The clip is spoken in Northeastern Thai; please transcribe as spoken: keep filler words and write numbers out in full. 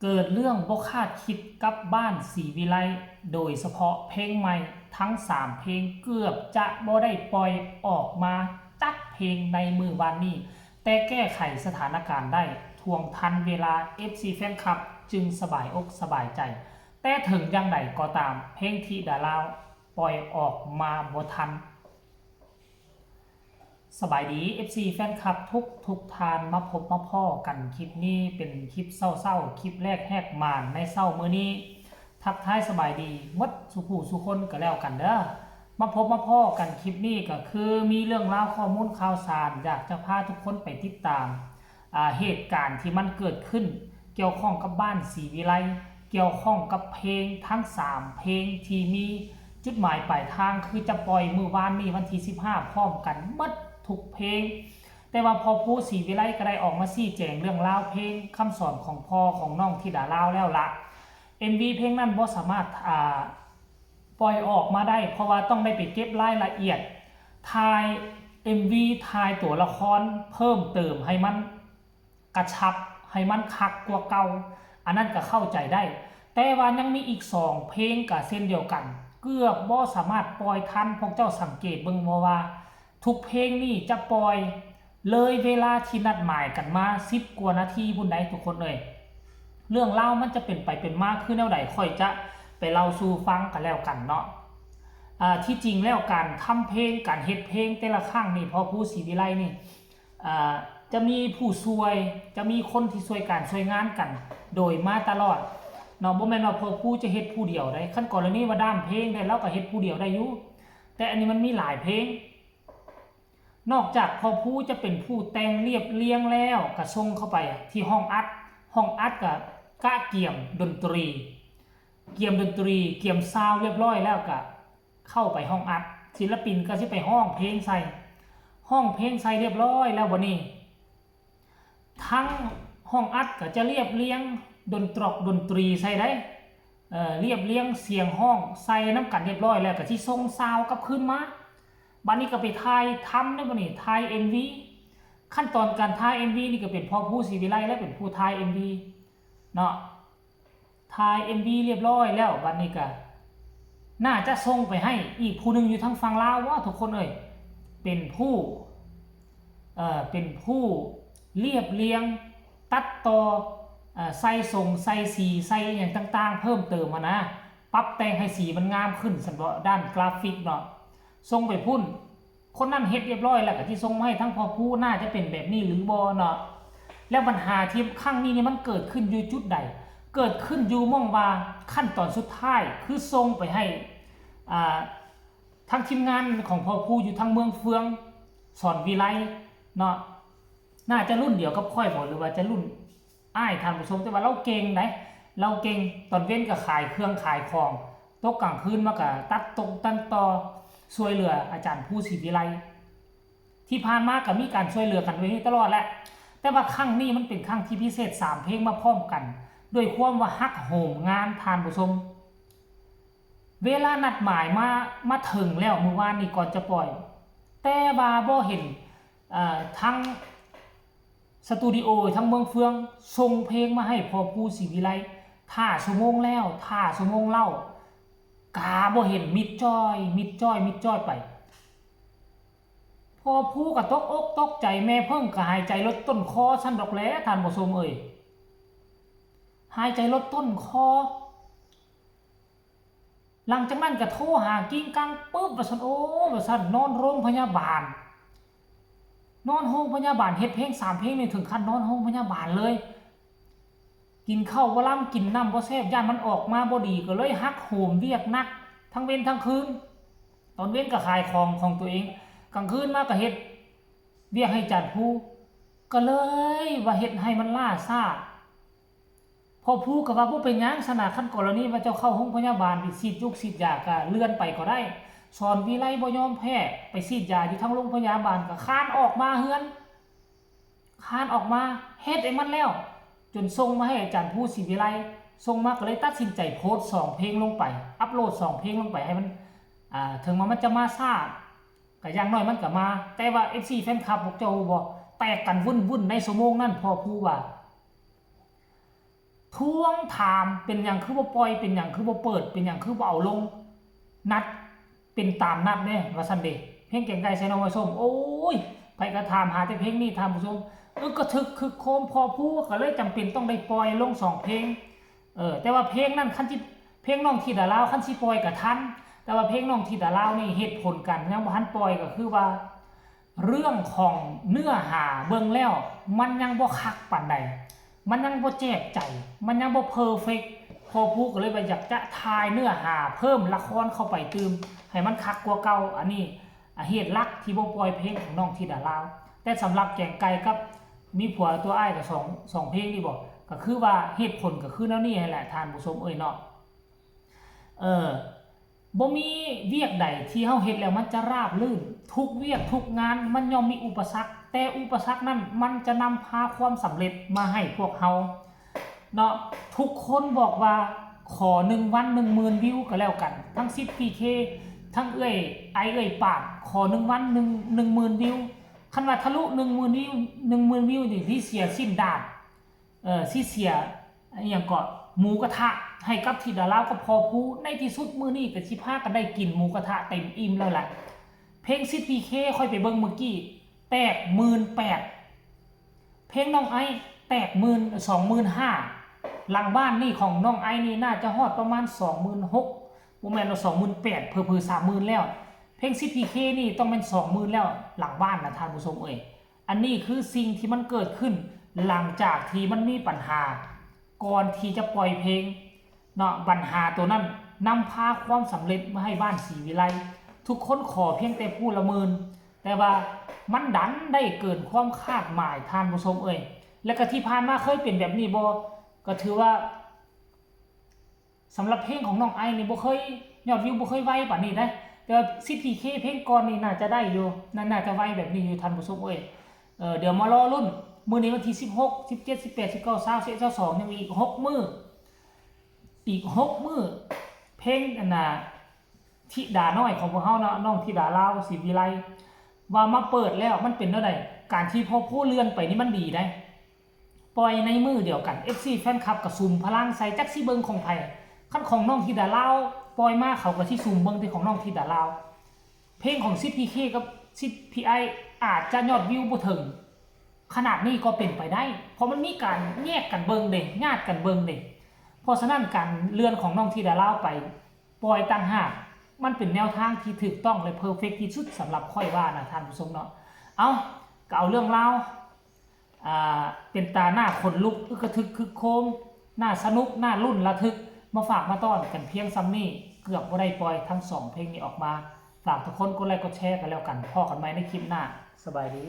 เกิดเรื่องบ่คาดคิดกับบ้านศรีวิไล โดยเฉพาะเพลงใหม่ทั้งสามเพลงเกือบจะบ่ได้ปล่อยออกมาจักเพลงในมื้อวานนี้ แต่แก้ไขสถานการณ์ได้ ทวงทันเวลา เอฟซี แฟนคลับจึงสบายอกสบายใจ แต่ถึงอย่างใดก็ตาม เพลงธิดาลาวปล่อยออกมาบ่ทัน สบายดี เอฟซี แฟนคลับทุกทุกท่าน มาพบมาพ้อกันคลิปนี้เป็นคลิปเศร้าๆ คลิปแรกแหกมานในเช้ามื้อนี้ ทักทายสบายดีหมดสู่ผู้สู่คนก็แล้วกันเด้อ มาพบมาพ้อกันคลิปนี้ก็คือมีเรื่องราวข้อมูลข่าวสารอยากจะพาทุกคนไปติดตาม อ่า เหตุการณ์ที่มันเกิดขึ้น เกี่ยวข้องกับบ้านศรีวิไล เกี่ยวข้องกับเพลงทั้งสามเพลงที่มีจุดหมายปลายทางคือจะปล่อยมื้อวานนี้วันที่สิบห้าพร้อมกันหมดทุกเพลง แต่ว่าพ่อภูศรีวิไลก็ได้ออกมาชี้แจงเรื่องราวเพลงคำสอนของพ่อของน้องธิดาลาวแล้วละ เอ็มวี เพลงนั้นบ่สามารถ อ่า ปล่อยออกมาได้ เพราะว่าต้องได้ไปเก็บรายละเอียด ถ่าย เอ็มวี ถ่ายตัวละครเพิ่มเติมให้มันกระชับ ให้มันคักกว่าเก่า อันนั้นก็เข้าใจได้ แต่ว่ายังมีอีกสองเพลงก็เช่นเดียวกัน เกือบบ่สามารถปล่อยทัน พวกเจ้าสังเกตเบิ่งบ่ว่า ทุกเพลงนี่จะปล่อยเลยเวลาที่นัดหมายกันมาสิบกว่านาทีพุ้นใดทุกคนเอ้ย เรื่องราวมันจะเป็นไปเป็นมาคือแนวใด ค่อยจะไปเล่าสู่ฟังกันแล้วกันเนาะ อ่า ที่จริงแล้วการทำเพลง การเฮ็ดเพลงแต่ละครั้งนี่ พ่อภูศรีวิไลนี่ อ่า จะมีผู้ช่วย จะมีคนที่ช่วยการช่วยงานกัน โดยมาตลอดเนาะ บ่แม่นว่าพ่อภูจะเฮ็ดผู้เดียวได้ คันกรณีว่าด้านเพลงได้ ลาวก็เฮ็ดผู้เดียวได้อยู่ แต่อันนี้มันมีหลายเพลง นอกจากพ่อภูจะเป็นผู้แต่งเรียบเรียงแล้วก็ส่งเข้าไปที่ห้องอัด ห้องอัดก็กะเกียมดนตรี เกียมดนตรี เกียมซาวด์เรียบร้อยแล้วก็เข้าไปห้องอัด ศิลปินก็สิไปฮ้องเพลงใส่ ฮ้องเพลงใส่เรียบร้อยแล้วบัดนี้ ทั้งห้องอัดก็จะเรียบเรียงดนตรอกดนตรีใส่ได้ เอ่อ เรียบเรียงเสียงฮ้องใส่นำกันเรียบร้อยแล้วก็สิส่งซาวด์กลับคืนมา บัดนี้ก็ไปถ่ายทำได้บัดนี้ ถ่าย เอ็มวี ขั้นตอนการถ่าย เอ็มวี นี่ก็เป็นพ่อภูศรีวิไลและเป็นผู้ถ่าย เอ็มวี เนาะ ถ่าย เอ็มวี เรียบร้อยแล้ว บัดนี้ก็น่าจะส่งไปให้อีกผู้หนึ่งอยู่ทางฝั่งลาวว่าทุกคนเอ้ย เป็นผู้ เอ่อ เป็นผู้เรียบเรียง ตัดต่อ เอ่อ ใส่ส่ง ใส่สี ใส่อหย่างต่างๆ เพิ่มเติมหั้นนะ ปรับแต่งให้สีมันงามขึ้น ซั่นเบาะ ด้านกราฟิกเนาะ ส่งไปพุ้น คนนั้นเฮ็ดเรียบร้อยแล้วก็สิส่งมาให้ทางพ่อภู น่าจะเป็นแบบนี้หรือบ่เนาะ แล้วปัญหาที่ครั้งนี้นี่มันเกิดขึ้นอยู่จุดใด เกิดขึ้นอยู่หม่องว่าขั้นตอนสุดท้ายคือส่งไปให้ อ่า ทางทีมงานของพ่อภูอยู่ทางเมืองเฟือง สอนวิไลเนาะ น่าจะรุ่นเดียวกับข้อยบ่ หรือว่าจะรุ่นอ้ายท่านผู้ชม แต่ว่าลาวเก่งได๋ ลาวเก่ง ตอนเว็นก็ขายเครื่องขายของ ตกกลางคืนมาก็ตัดตรงตัดต่อ ช่วยเหลืออาจารย์ภูศรีวิไล ที่ผ่านมาก็มีการช่วยเหลือกันแบบนี้ตลอดแหละ แต่ว่าครั้งนี้มันเป็นครั้งที่พิเศษ สามเพลงมาพร้อมกัน ด้วยความว่าฮักโหมงานท่านผู้ชม เวลานัดหมายมา มาถึงแล้วมื้อวานนี้ก่อนจะปล่อย แต่ว่าบ่เห็น เอ่อ ทั้งสตูดิโอทั้งเมืองเฟืองส่งเพลงมาให้พ่อภูศรีวิไล ท่าชั่วโมงแล้ว ท่าชั่วโมงเล่า กาบ่เห็น มิดจ้อย มิดจ้อย มิดจ้อยไป พ่อภูก็ตกอกตกใจ แม่เพิ่งก็หายใจลดต้นคอซั่นดอกแหละท่านผู้ชมเอ้ย หายใจลดต้นคอ หลังจากนั้นก็โทรหากิ้งกังปึ๊บว่าซั่น โอ้ ว่าซั่น นอนโรงพยาบาล นอนโรงพยาบาล เฮ็ดเพลงสามเพลงนี่ถึงขั้นนอนโรงพยาบาลเลย กินข้าวบ่ลำ กินน้ำบ่แซ่บ ย้านมันออกมาบ่ดี ก็เลยฮักโหมเวียกหนัก ทั้งเว็นทั้งคืน ตอนเว็นก็ขายของของตัวเอง กลางคืนมาก็เฮ็ดเวียกให้อาจารย์ภู ก็เลยว่าเฮ็ดให้มันล้าช้า พ่อภูก็ว่าบ่เป็นหยัง ซั่นนะ คันกรณีว่าเจ้าเข้าโรงพยาบาลไปฉีดยุกฉีดยาก็เลื่อนไปก็ได้ สอนวิไลบ่ยอมแพ้ ไปฉีดยาอยู่ทางโรงพยาบาลก็คานออกมาเฮือน คานออกมาเฮ็ดให้มันแล้ว จนส่งมาให้อาจารย์ภูศรีวิไล ส่งมาก็เลยตัดสินใจโพสต์สองเพลงลงไป อัปโหลดสองเพลงลงไปให้มัน อ่า ถึงว่ามันจะมาช้า ก็อย่างน้อยมันก็มา แต่ว่า เอฟซี แฟนคลับพวกเจ้าฮู้บ่ แตกกันวุ่นๆ ในชั่วโมงนั้น พ่อภูว่า โท ทวงถามเป็นหยังคือบ่ปล่อย เป็นหยังคือบ่เปิด เป็นหยังคือบ่เอาลง นัดเป็นตามนัดเด้ว่าซั่นเด้ เพลงแกงไก่ใส่หน่อไม้ส้ม โอ้ย ไผก็ถามหาแต่เพลงนี้ท่านผู้ชม อึกกระทึกคึกโครม พอผู้ก็เลยจำเป็นต้องได้ปล่อยลงสองเพลง เออ แต่ว่าเพลงนั้นคันสิ เพลงน้องธิดาลาวคันสิปล่อยก็ทัน แต่ว่าเพลงน้องธิดาลาวนี่เหตุผลกันยังบ่ทันปล่อยก็คือว่า เรื่องของเนื้อหาเบิ่งแล้วมันยังบ่คักปานใด มันยังบ่แจบใจ มันยังบ่เพอร์เฟกต์ พอผู้ก็เลยว่าอยากจะถ่ายเนื้อหาเพิ่มละครเข้าไปตื่ม ให้มันคักกว่าเก่า อันนี้อ่ะเหตุหลักที่บ่ปล่อยเพลงของน้องธิดาลาว แต่สำหรับแกงไก่กับมีผัวตัวอ้ายก็สอง สองเพลงนี่บ่ ก็คือว่าเหตุผลก็คือแนวนี้หั้นแหละท่านผู้ชมเอ้ยเนาะ เออ บ่มีเวียกใดที่เฮาเฮ็ดแล้วมันจะราบรื่น ทุกเวียกทุกงานมันย่อมมีอุปสรรค แต่อุปสรรคนั้นมันจะนำพาความสำเร็จมาให้พวกเฮาเนาะ ทุกคนบอกว่าขอหนึ่งวันหนึ่งหมื่นวิวก็แล้วกัน ทั้งสิทธิ์พีเค ทั้งเอื้อยไอเอื้อยปาด ขอหนึ่งวันหนึ่ง หนึ่งหมื่นวิว คันว่าทะลุหนึ่งหมื่นวิว หนึ่งหมื่นวิวนี่สิเสียสิ้นดาด เออ สิเสีย อหย่างก็ หมูกระทะ ให้กับธิดาลาวกับพอผู้ ในที่สุดมื้อนี้ก็สิพากันได้กินหมูกระทะเต็มอิ่มแล้วล่ะ เพลงสิทธิ์พีเค ข้อยไปเบิ่งเมื่อกี้ แตกหมื่นแปด เพลงน้องไอซ์แตกหมื่น สองหมื่นห้า หลังบ้านนี่ของน้องไอซ์นี่น่าจะฮอดประมาณ สองหมื่นหก บ่แม่นว่า สองหมื่นแปด เผลอๆ สามหมื่นแล้ว เพลงสิทธิ์พีเค นี่ต้องแม่น สองหมื่น แล้ว หลังบ้านนะท่านผู้ชมเอ้ย อันนี้คือสิ่งที่มันเกิดขึ้นหลังจากที่มันมีปัญหา ก่อนที่จะปล่อยเพลงเนาะ ปัญหาตัวนั้นนำพาความสำเร็จมาให้บ้านศรีวิไล ทุกคนขอเพียงแต่ผู้ละหมื่น แต่ว่ามันดันได้เกินความคาดหมายท่านผู้ชมเอ้ย และก็ที่ผ่านมาเคยเป็นแบบนี้บ่ ก็ถือว่า สำหรับเพลงของน้องไอซ์นี่บ่เคย ยอดวิวบ่เคยไวปานนี้นะ แต่ว่าสิทธิ์พีเค เพลงก่อนนี่น่าจะได้อยู่ น่า น่าจะไวแบบนี้อยู่ท่านผู้ชมเอ้ย เออ เดี๋ยวมารอลุ้น มื้อนี้วันที่สิบหก สิบเจ็ด สิบแปด สิบเก้า ซาว สิบเอ็ด ซาวสอง ยังมีอีกหกมื้อ อีกหกมื้อ เพลงอันน่ะ ธิดาน้อยของพวกเฮาเนาะ น้องธิดาลาว ศรีวิไล ว่ามาเปิดแล้วมันเป็นแนวใด การที่พอผู้เลื่อนไปนี่มันดีได้ ปล่อยในมื้อเดียวกัน เอฟซี แฟนคลับก็สุมพลังใส่ จักสิเบิ่งของไผ คันของน้องธิดาลาวปล่อยมาเขาก็สิสุมเบิ่งแต่ของน้องธิดาลาว เพลงของสิทธิ์พีเค กับสิทธิ์พีไอ อาจจะยอดวิวบ่ถึงขนาดนี้ก็เป็นไปได้ เพราะมันมีการแยกกันเบิ่งเด้ ญาติกันเบิ่งเด้ เพราะฉะนั้นการเลื่อนของน้องธิดาลาวไปปล่อยต่างหาก มันเป็นแนวทางที่ถูกต้องและเพอร์เฟกต์ที่สุดสำหรับข้อยว่านะท่านผู้ชมเนาะ เอา ก็เอาเรื่องราว อ่า เป็นตาหน้าขนลุก อึกกระทึกคึกโครม น่าสนุก น่าลุ้นระทึก มาฝากมาต้อนกันเพียงส่ำนี้ เกือบบ่ได้ปล่อยทั้งสองเพลงนี้ออกมา ฝากทุกคนกดไลค์กดแชร์กันแล้วกัน พ้อกันใหม่ในคลิปหน้า สบายดี